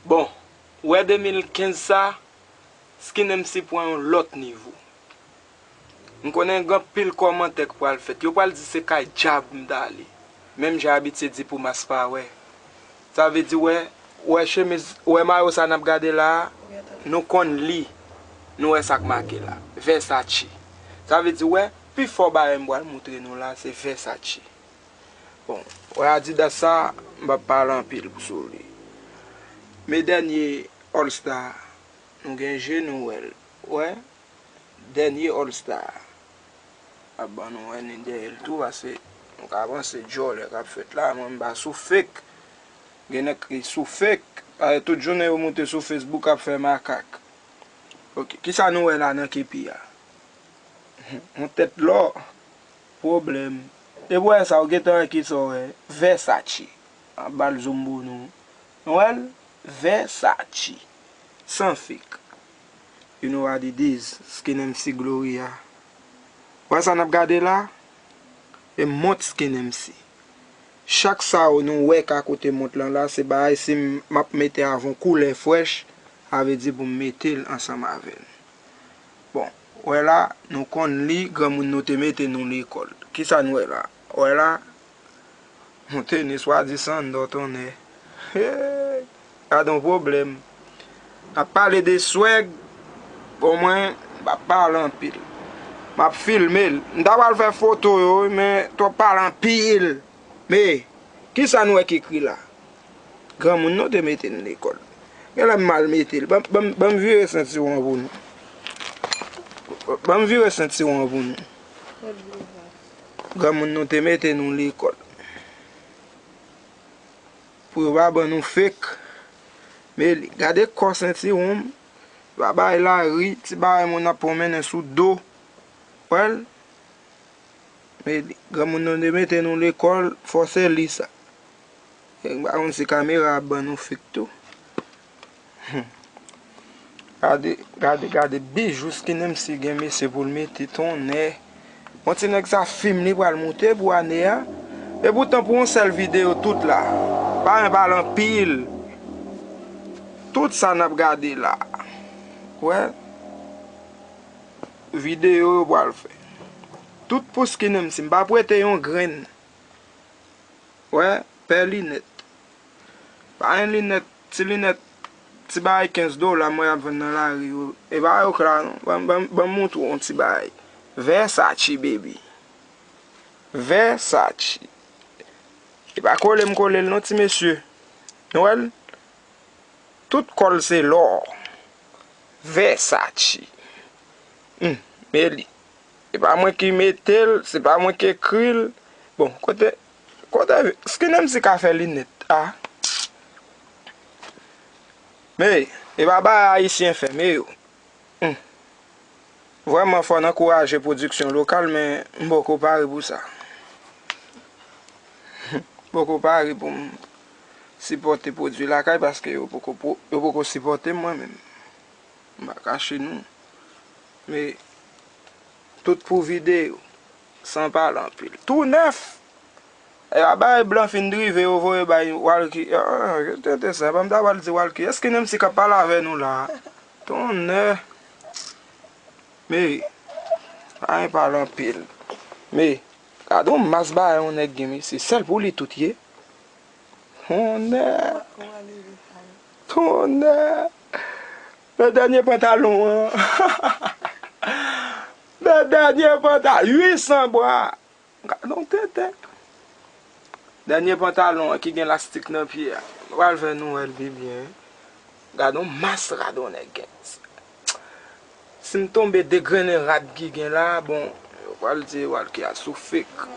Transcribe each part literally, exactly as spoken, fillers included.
Bon, ou wè de mil kenz sa, Skin M C pran yon lòt nivo. M konnen gen anpil kòmantè k pral fèt. Yo pral di se kay djab m t ale. Menm jan abitye di pou mas pa wè. Sa vle di, wè, wè chemiz, wè mayo sa n ap gade la a, nou konn li. Nou wè sa k make la. Versace. Sa vle di, wè, pifò bagay m pral montre nou la, se Versace. Bon, wè Adidas sa, m p ap pale anpil sou li. Men dènye All Star, nou gen je nou wè l. Wè, dènye All Star. Ap ban nou wè ni dèyè l tou, paske nou ka panse djòlè k ap fèt la, mwen m pa sou fake. Gen nèg ki sou fake, paske tout jounen yo moute sou Facebook ap fè makak. Ok, kisa nou wè la nan kepi a? Yon tèt lò. Pwoblèm. Depi w wè sa, ou gentan wè kisa w wè. Versace. Ap ba l zoom pou nou. Nou wè l? Versace. San fake. You know what it is. Skin M C Gloria. Wè sa n ap gade la? E mont Skin M C. Chak sa yo nou wè ka kote mont lan la, se bagay si m, m ap mete avè yon koulè fresh, sa vle di pou m mete l ansanm avè l. Bon, wè la, nou konn li, granmoun nou te mete nou lekòl. Kisa n wè la? Wè la, yon tenis swadizan anndan tonnè. Hey! Gade yon pwoblèm. N ap pale de swag, bon mwen, m p ap pale anpil. M ap filme l. M ta pral fè foto yo, wi, men twòp pale anpil. Men, kisa n wè k ekri la? Granmoun nou te mete n lekòl. Genlè m mal mete l. Ban, ban, ban m vire sentiwon an pou nou. Ban m vire sentiwon an pou nou. Granmoun nou te mete nou lekòl. Pou yo pa ban nou fake. Men li, gade kò sentiwon m. Yo pa bay lari, ti bagay moun ap pwonmennen sou do. Wè l? Men li, granmoun nou te mete nou lekòl, fò se li sa. E m pa konn si kamera ap ban nou fake tou. Gade, gade, gade bijou Skin M C gen mesye pou l mete tonnè. Bon ti nèg sa fim li pral moute pou ane a. Epoutan pou yon sèl videyo tout la. Pa gen pale anpil. Tout sa n ap gade la. Wè. Videyo yo pral fè. Tout pou Skin M C. M pa prete yon grenn. Wè, pè linèt. Pa gen linèt, ti linèt, ti bagay kenz dola mwen ap vann nan lari yo. E pa yo k la non. Ban, ban, ban m montre w yon ti bagay. Versace, baby. Versace. E pa kole m kole l non, ti mesye. Nou wè l? Tout kò l se lò. Versace. Hmm, men li. Se pa mwen ki mete l, se pa mwen ki ekri l. Bon, kote, kote, Skin M C ka fè linèt, a? Men, e pa bagay ayisyen fè, men yo. Hmm. Vrèman, fò n ankouraje pwodiksyon lokal, men m poko pare pou sa. M poko pare pou m sipòte pwodui lakay paske yo poko, pwo-, yo poko sipòte m mwen menm. M pa kache nou. Men, tout pou videyo, san pale anpil. Tou nèf! E pa bagay blan fin drive yo voye bay Walky. Ah, yo tete sa. Ban m ta pral di Walky. Èske Skin M C k ap pale avè nou la a? Tonnè. Men, pa gen pale anpil. Men, gade yon mas bagay yon nèg gen, men se sèl pou li tout ye. Tonnè. Tonnè. Men dènye pantalon an. Men dènye pantalon. Uit san bra. Gade yon tenten. Dènye pantalon an ki gen lastik nan pye a. Pral fè nou wè l pi byen. Gade yon mas rad yon nèg gen. Si m tonbe degrennen rad ki gen la, bon, yo pral di Walky a sou fake.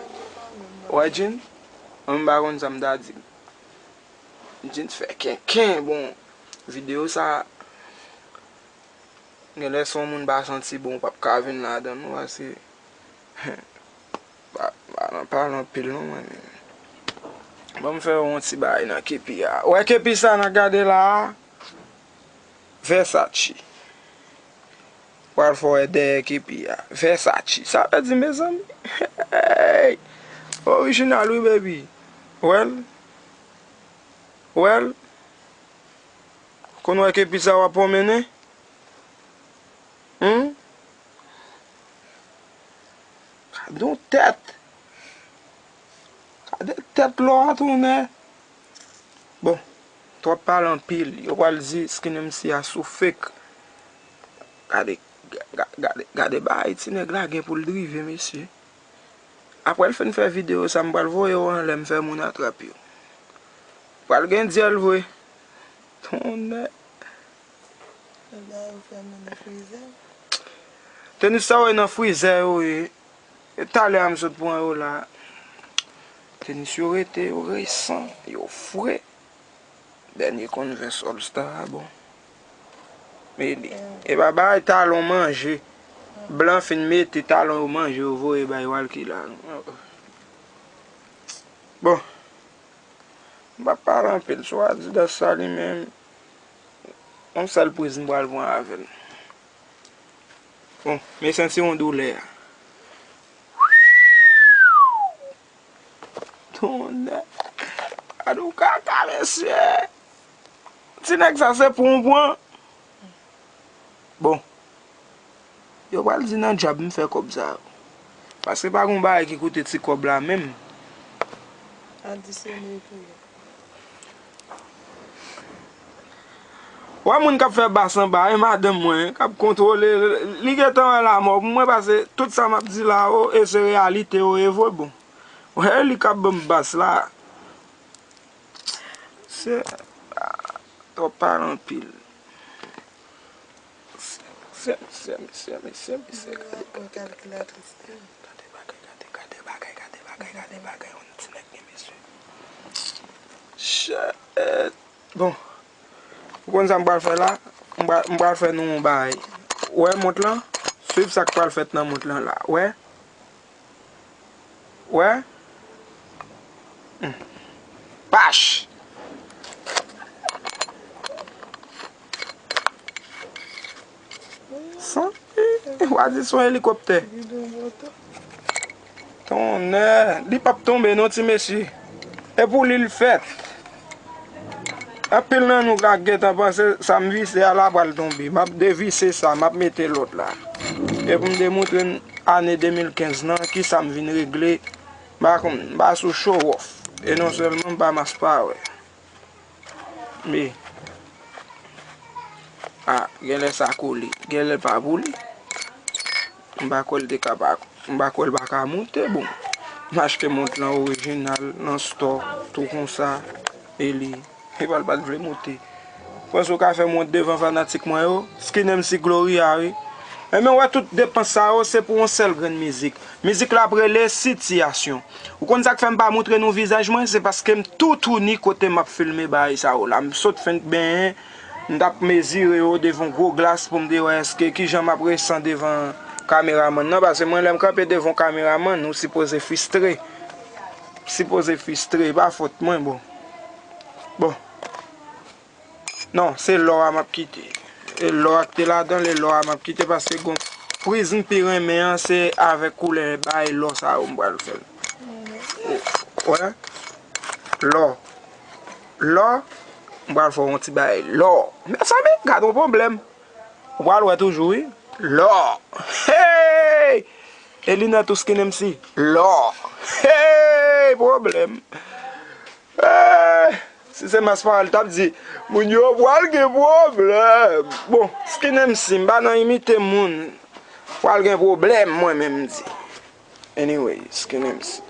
Wè, Jean? Mwen m pa konn sa m ta di. Jean fè kenken, bon, videyo sa, genlè si yon moun pa santi bon, ou p ap ka vin ladan l non, paske pa, pa nan pale anpil non, mwen menm. Ban m fè yon ti bagay nan kepi a. Wè kepi sa n ap gade la a? Versace. Pral fè w wè dèyè kepi a. Versace. Sa vle di, mezanmi. Hey! Orijinal, wi, baby. Wè l? Wè l? Konn wè kepi sa w ap pwonmennen? Hum? Gade yon tèt. Gade tèt lò a tounen. Bon, twòp pale anpil. Yo pral di Skinny M C a sou fake. Gade, ga- ga- gade, gade bagay ti nèg la gen pou l drive, mesye. Apre l fin fè videyo sa, m pral voye yo anlè, m fè moun atrap yo. Pral gen dyèl vre. Tonnè. Bagay yo fèmen nan frizè. Tenis sa yo nan frizè yo ye. E talè a m sot pran yo la. Tenis yo rete, yo resan, yo fre. Dènye Converse All Star a bon. Men li, e pa bagay talon manje. Blan fin mete talon yo manje, yo voye bay Walky la. Bon. M p ap pale anpil sou Adidas sa li menm. Yon sèl priz m pral pran avè l. Bon, men santi yon doulè a. Tonnè. Gade yon kaka, mesye. Ti nèg sa se pou w pran. Bon. Yo pral di nan djab m fè kòb sa yo. Paske pa gon bagay ki koute ti kòb la menm. Adisyone pou yo. Wè moun k ap fè bas anba, e madanm mwen k ap kontwole, li gentan wè lanmò pou mwen, paske tout sa m ap di la o, e se reyalite yo ye vre, bon. Wè li k ap ban m bas la. Se, ah, twòp pale anpil. Mesye, mesye, mesye, mesye, mesye, gade bagay, gade bagay, gade bagay, gade bagay, yon ti nèg gen mesye. Shit. Bon, ou konn sa m pral fè la? M pral, m pral fè nou yon bagay. Wè mont lan? Swiv sa k pral fèt nan mont lan la. Wè? Wè? Hmm. Pach! San, w a di se yon elikoptè. Tonnè, li p ap tonbe non, ti mesye. E pou li l fèt. Anpil nan nou ka gentan panse sa m vise a la pral tonbe. M ap devise sa, m ap mete lòt la. E pou m demontre n ane de mil kenz lan, kisa m vin regle. M pa konn, m pa sou show off. E non sèlman m pa mas pa wè. Men, a, genlè sa kole, genlè pa pou li. M pa kwè l te ka pa, m pa kwè l pa ka moute, bon. M achte mont lan orijinal, nan store, tou konsa, e li, e pa l pa t vle moute. Panse w ka fè m wont devan fanatik mwen yo? Skinny M C Gloria, wi. Enben, wè tout depans sa yo, se pou yon sèl grenn mizik. Mizik la ap rele Sitiyasyon. Ou konn sa k fè m pa montre nou vizaj mwen? Se paske m toutouni kote m ap filme bagay sa yo la. M sot fenk benyen, m t ap mezire yo devan gwo glas pou m te wè èske kijan m ap resan devan kameramann nan, paske mwen lè m kanpe devan yon kameramann, ou sipoze fristre. Sipoze fristre, e pa fòt mwen, bon. Bon. Non, se lò a m ap kite. E lò a k te ladan l, e lò a m ap kite, paske gon priz m pi renmen an, se avèk koulè bay lò sa yo m pral fè l. Wè? Lò. Lò. M pral fè yon ti bay lò. Mezanmi, gad yon pwoblèm. Ou pral wè toujou, wi. Lò. Hey! E li nan tou Skinny M C. Lò. Hey! Pwoblèm. Eh, si se mas pa l t ap di, moun yo pral gen pwoblèm. Bon, Skinny M C, m pa nan imite moun. Pral gen pwoblèm, mwen menm m di. Anyway, Skinny M C.